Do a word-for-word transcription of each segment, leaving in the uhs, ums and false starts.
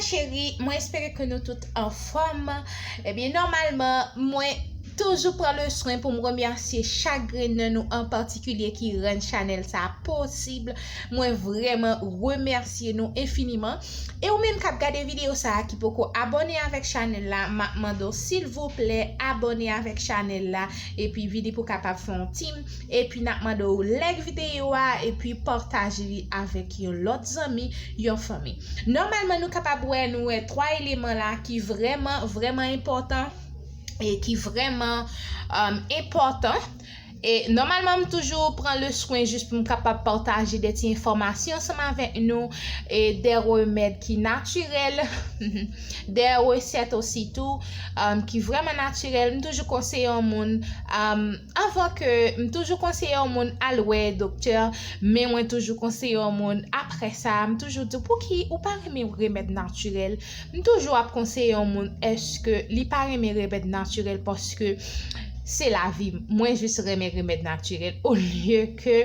Cheri, mwen espere ke nou tout anfòm. Ebyen, nòmalman, mwen toujou pran le swen pou m remèsye chak grenn nan nou an patikilye ki rann chanèl sa posib. Mwen vrèman remèsye nou enfiniman. E ou menm k ap gade videyo sa a ki poko abòne avèk chanèl la, m ap mande w silvouplè abòne avèk chanèl la, epi vini pou w kapab fè yon tim, epi n ap mande w like videyo a, epi pataje li avèk yon lòt zanmi, yon fanmi. Nòmalman, nou kapab wè, nou wè twa eleman la ki vrèman, vrèman enpòtan e ki vrèman, um, enpòtan. E nòmalman, m toujou pran le swen jis pou m kapab pataje de ti enfòmasyon ansanm avèk nou, e de remèd ki natirèl, de resèt osi tou, um, ki vrèman natirèl. M toujou konseye yon moun, um, anvan ke, m toujou konseye yon moun al wè doktè, men mwen toujou konseye yon moun apre sa, m toujou di, "Pouki ou pa renmen remèd natirèl?" M toujou ap konseye yon moun èske li pa renmen remèd natirèl, paske se lavi m. Mwen jis renmen remèd natirèl olye ke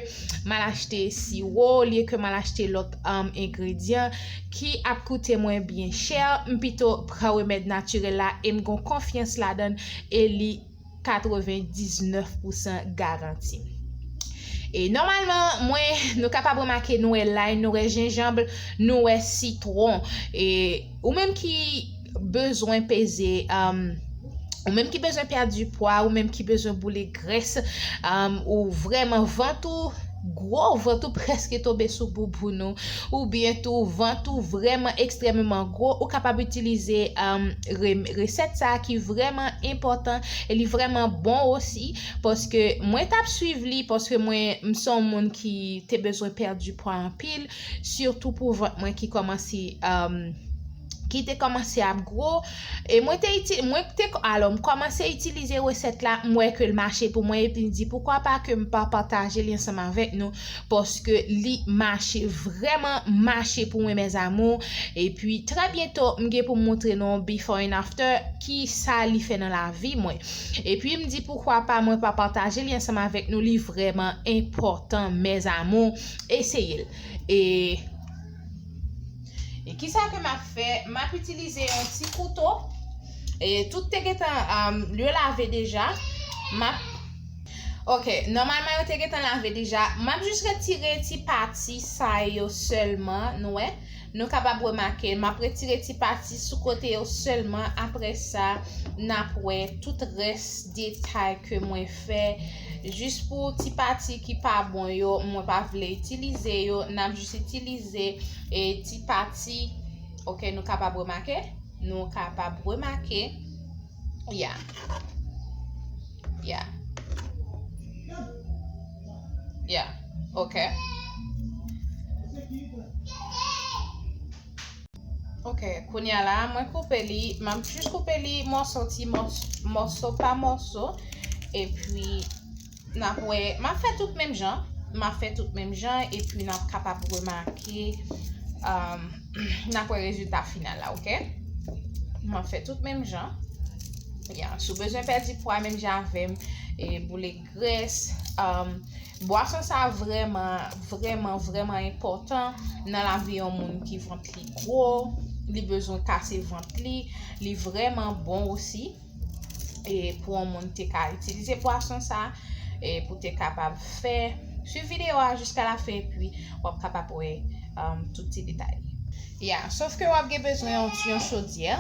m al achte siwo, olye ke m al achte lòt, um, engredyan ki ap koute mwen byen chè. M pito pran remèd natirèl la e m gon konfyans ladan l e li katrevendiznèf pousan garanti. E nòmalman, mwen, nou kapab remake, nou wè lay, nou wè jenjanm, nou wè sitwon. E ou menm ki bezwen peze, um, ou menm ki bezwen pèdi pwa, ou menm ki bezwen boule grès, um, ou vrèman vant ou gwo, vant ou prèske tonbe sou bouboun ou, oubyen tou vant ou vrèman ekstrèmman gwo, ou kapab itilize, um, re-, resèt sa a ki vrèman enpòtan e li vrèman bon osi, paske mwen t ap swiv li, paske mwen, m se yon moun ki te bezwen pèdi pwa anpil, sitou pou vant mwen ki kòmanse, um, ki te kòmanse ap gwo. E mwen te iti-, mwen te, alò, m kòmanse itilize resèt la, m wè ke l mache pou mwen, epi m di, "Poukwa pa ke m pa pataje li ansanm avèk nou?" Paske li mache, vrèman mache pou mwen, mes amours. Epi, trè byento, m gen pou m montre nou before and after, ki sa li fè nan lavi mwen. Epi, m di, "Poukwa pa mwen pa pataje li ansanm avèk nou?" Li vrèman enpòtan, mes amours. Eseye l. E E kisa ke m ap fè? M ap itilize yon ti kouto. E tout te gentan, um, yo lave deja. M ap, ok, nòmalman yo te gentan lave deja. M ap jis retire ti pati sa yo sèlman, nou wè. Nou kapab remake, m ap retire ti pati sou kote yo sèlman. Apre sa, n ap wè tout rès detay ke mwen fè. Jis pou ti pati ki pa bon yo, mwen pa vle itilize yo, n ap jis itilize, e, ti pati. Ok, nou kapab remake? Nou kapab remake. Ya. Ya. Ya. Ok. Ok, kounye a la, mwen koupe li, m ap jis koupe li mòso ti mòs-, mòso pa mòso, epi n ap wè, m ap fè tout menm jan, m ap fè tout menm jan, epi n ap kapab remake, um, n ap wè rezilta final la, ok? M ap fè tout menm jan. Ya, si w bezwen pèdi pwa menm jan avè m, e boule grès, um, bwason sa vrèman, vrèman, vrèman enpòtan nan lavi yon moun ki vant li gwo, li bezwen kase vant li, li vrèman bon osi. E pou yon moun te ka itilize bwason sa, e pou te kapab fè, swiv videyo a jiska la fen, epi w ap kapab wè, um, tout ti detay. Ya, sòf ke w ap gen bezwen yon, yon chodyè.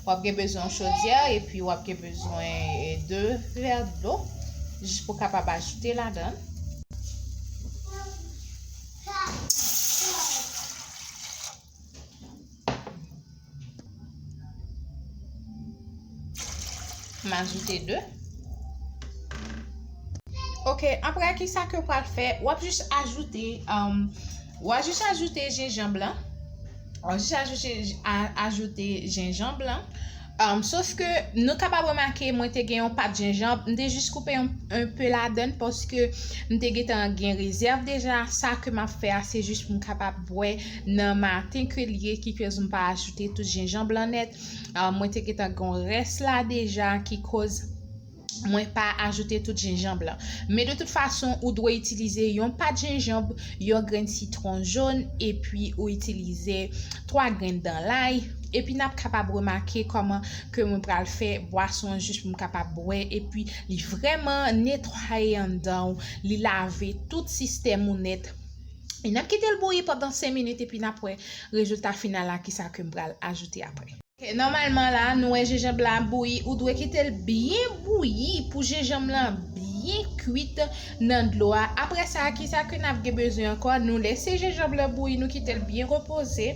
W ap gen bezwen yon chodyè epi w ap gen bezwen, e, de vè dlo jis pou kapab ajoute ladan. M ajoute de. Ok, apre kisa ke w pral fè? W ap jis ajoute, um, w ap jis ajoute jenjanm lan. W ap jis ajoute, a-, ajoute jenjanm lan. Um, sòf ke nou kapab remake, mwen te gen yon pat jenjanm, m te jis koupe yon, yon pe ladan l paske m te gentan gen rezèv deja. Sa ke m ap fè a, se jis pou m kapab bwè nan maten ke l ye, ki koz m pa ajoute tout jenjanm lan nèt. Um, mwen te gentan gen yon rès la deja, ki koz mwen pa ajoute tout jenjanm lan. Men de tout fason, ou dwe itilize yon pat jenjanm, yon grenn sitwon jòn, epi ou itilize twa grenn dan lay. Epi n ap kapab remake kòman ke mwen pral fè bwason an jis pou m kapab bwè. Epi li vrèman netwaye anndan w, li lave tout sistèm ou nèt. E n ap kite l bouyi pandan senk minit epi n ap wè rezilta final la, kisa ke m pral ajoute apre. Ok, nòmalman la, nou wè jenjanm la bouyi, ou dwe kite l byen bouyi pou jenjanm lan byen kwit nan dlo a. Apre sa, kisa ke n ap gen bezwen ankò? Nou lese jenjanm lan bouyi, nou kite l byen repoze.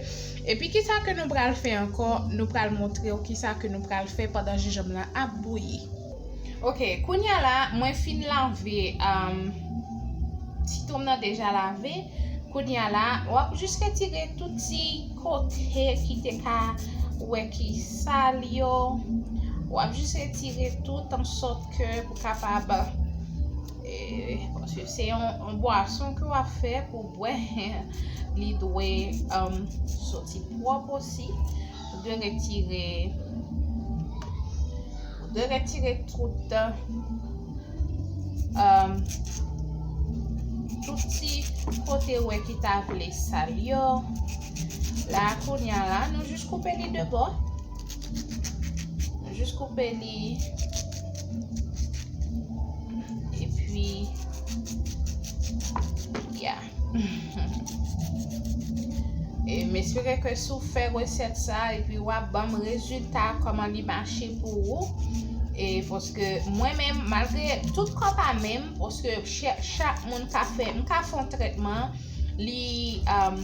Epi kisa ke nou pral fè ankò? Nou pral montre w kisa ke nou pral fè pandan jenjanm lan ap bouyi. Ok, kounye a la, mwen fin lave, um, sitwon m nan deja lave. Kounye a la, w ap jis retire tout ti kote ki te ka wè ki sal yo. W ap jis retire tout an sòt ke pou kapab, eh, paske se yon, yon bwason ke w ap fè pou bwè, li dwe, um, soti pwòp osi. Ou dwe retire, ou dwe retire tout, um, tout ti kote ou wè ki ta vle sal yo. La, kounye a la, nou jis koupe li de bò. Nou jis koupe li. Epi, ya. E m espere ke si w fè resèt sa, epi w ap ban m rezilta kòman li mache pou ou. E paske mwen menm, malgre tout kò pa menm, paske chè-, chak moun ka fè, m ka fè yon trètman, li, um,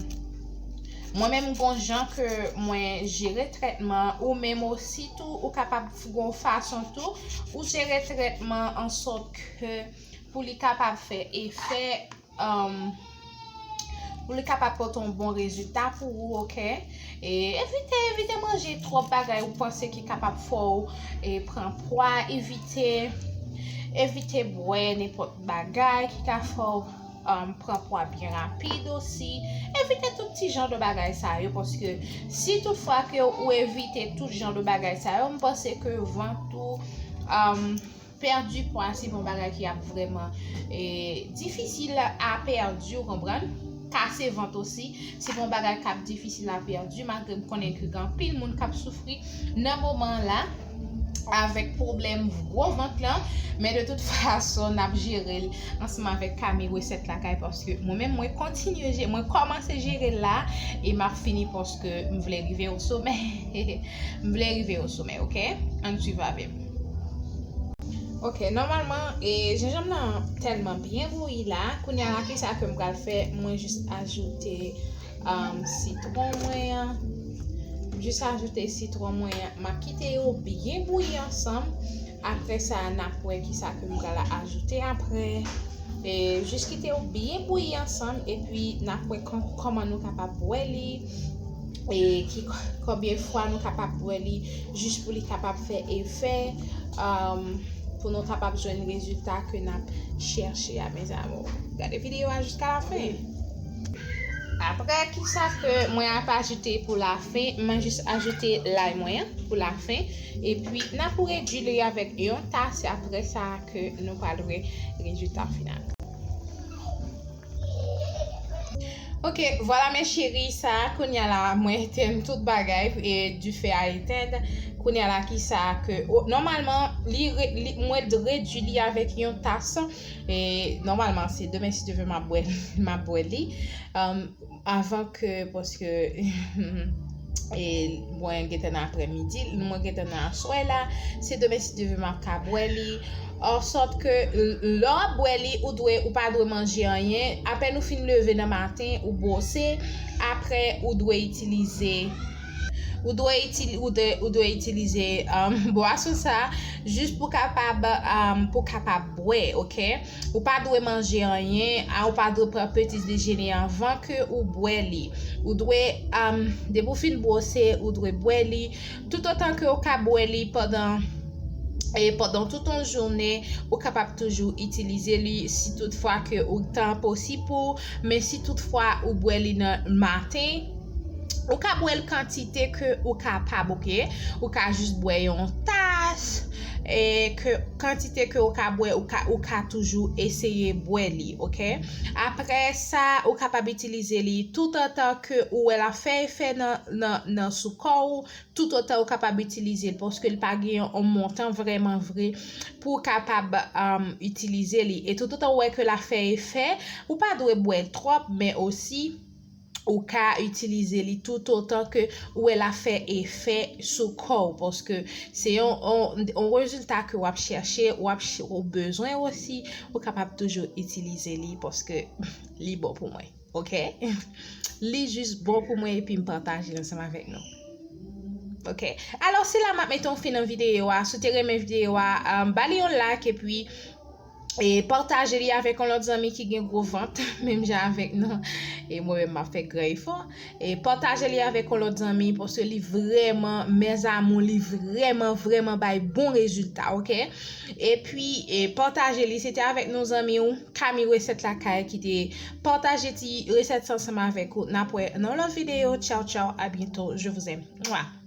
mwen menm, gon jan ke mwen jere trètman, ou menm osi tou, ou kapab gon fason tou, ou jere trètman an sòt ke pou li kapab fè efè, um, pou li kapab pote yon bon rezilta pou ou, ok? E evite, evite manje twòp bagay ou panse ki kapab fè w, e, pran pwa, evite, evite bwè nenpòt bagay ki ka fè w, um, pran pwa byen rapid osi. Evite tout ti jan de bagay sa yo, paske si tout fwa ke ou evite tout jan de bagay sa yo, m panse ke vant ou, um, pèdi pwa se pa yon bagay ki ap vrèman, e, difisil a pèdi, ou konprann? Kase vant osi, se pa yon bagay k ap difisil a pèdi, malgre m konnen ke gen anpil moun k ap soufri nan moman la avèk pwoblèm gwo vant lan, men de tout fason, n ap jere l ansanm avèk Kami Resèt Lakay, paske mwen menm, mwen kontinye je-, mwen kòmanse jere l la, e m ap fini paske m vle rive o somè. M vle rive o somè, ok? Ann swiv avè m. Ok, nòmalman, e, jenjanm nan tèlman byen bouyi la. Kounye a la, kisa ke m pral fè? Mwen jis ajoute, um, sitwon mwen an. M jis ajoute sitwon mwen an. M ap kite yo byen bouyi ansanm. Apre sa, n ap wè kisa ke m pral ajoute apre. E, jis kite yo byen bouyi ansanm, epi n ap wè kò-, kòman nou kapab bwè li. E ki, konbyen fwa nou kapab bwè li, jis pou li kapab fè efè, um, pou nou kapab jwenn rezilta ke n ap chèche a, mes amours. Gade videyo a jiska lafen. Apre, kisa ke mwen ap ajoute pou lafen? Mwen jis ajoute lay mwen an pou lafen. Epi, n ap redui li avèk yon tas, se apre sa ke nou pral wè rezilta final. Ok, vwala, mes chéries, sa a, kounye a la, mwen etenn tout bagay, e dife a etenn. Kounye a la, kisa ke, o, nòmalman, li re-, li, mwen redui li avèk yon tas. E nòmalman, se demen, si Dye vle, m ap bwè, m ap bwè li. Um, avan ke, paske, e, mwen gentan nan aprèmidi, mwen gentan nan aswè la, se demen, si Dye vle, m ap ka bwè li. An sòt ke, l-, lè w ap bwè li, ou dwe, ou pa dwe manje anyen. Apèn ou fin leve nan maten, ou bwose, apre, ou dwe itilize, ou dwe itili-, ou dwe, ou dwe itilize, um, bwason sa, jis pou kapab, um, pou kapab bwè, ok? Ou pa dwe manje anyen, a, ou pa dwe pran peti dejene anvan ke ou bwè li. Ou dwe, um, depi w fin bwose, ou dwe bwè li. Toutotan ke ou ka bwè li pandan, e pandan tout yon jounen, ou kapab toujou itilize li si tout fwa ke ou tan posib pou ou, men si tout fwa ou bwè li nan maten, ou ka bwè l kantite ke ou kapab, ok? Ou ka jis bwè yon tas, e ke kantite ke ou ka bwè, ou ka, ou ka toujou eseye bwè li, ok? Apre sa, ou kapab itilize li toutotan ke ou wè l ap fè efè nan, nan, nan sou kò w, toutotan ou kapab itilize l, paske l pa gen yon montan vrèman vre pou w kapab um, itilize li. E toutotan ou wè ke l ap fè efè, ou pa dwe bwè l twòp, men osi, ou ka itilize li toutotan ke ou wè l ap fè efè sou kò w, paske se yon, yon, yon rezilta ke w ap chèche, w ap ch- ou bezwen osi, ou kapab toujou itilize li, paske li bon pou mwen, ok? Li jis bon pou mwen, epi m pataje l ansanm avèk nou. Ok. Alò, se la m ap mete yon fen nan videyo a. Si w te renmen videyo a, um, ba li yon like, epi e pataje li avèk yon lòt zanmi ki gen gwo vant, menm jan avèk nou. E mwen menm, m ap fè gran efò. E pataje li avèk yon lòt zanmi, paske li vrèman, mes amours, li vrèman, vrèman bay bon rezilta, ok? Epi, e pataje li, se te avèk nou zanmi w, Kami Resèt Lakay, ki te pataje ti resèt sa ansanm avèk ou. N ap wè nan lòt videyo. Tchaw, tchaw, à bientôt, je vous aime. Mwa.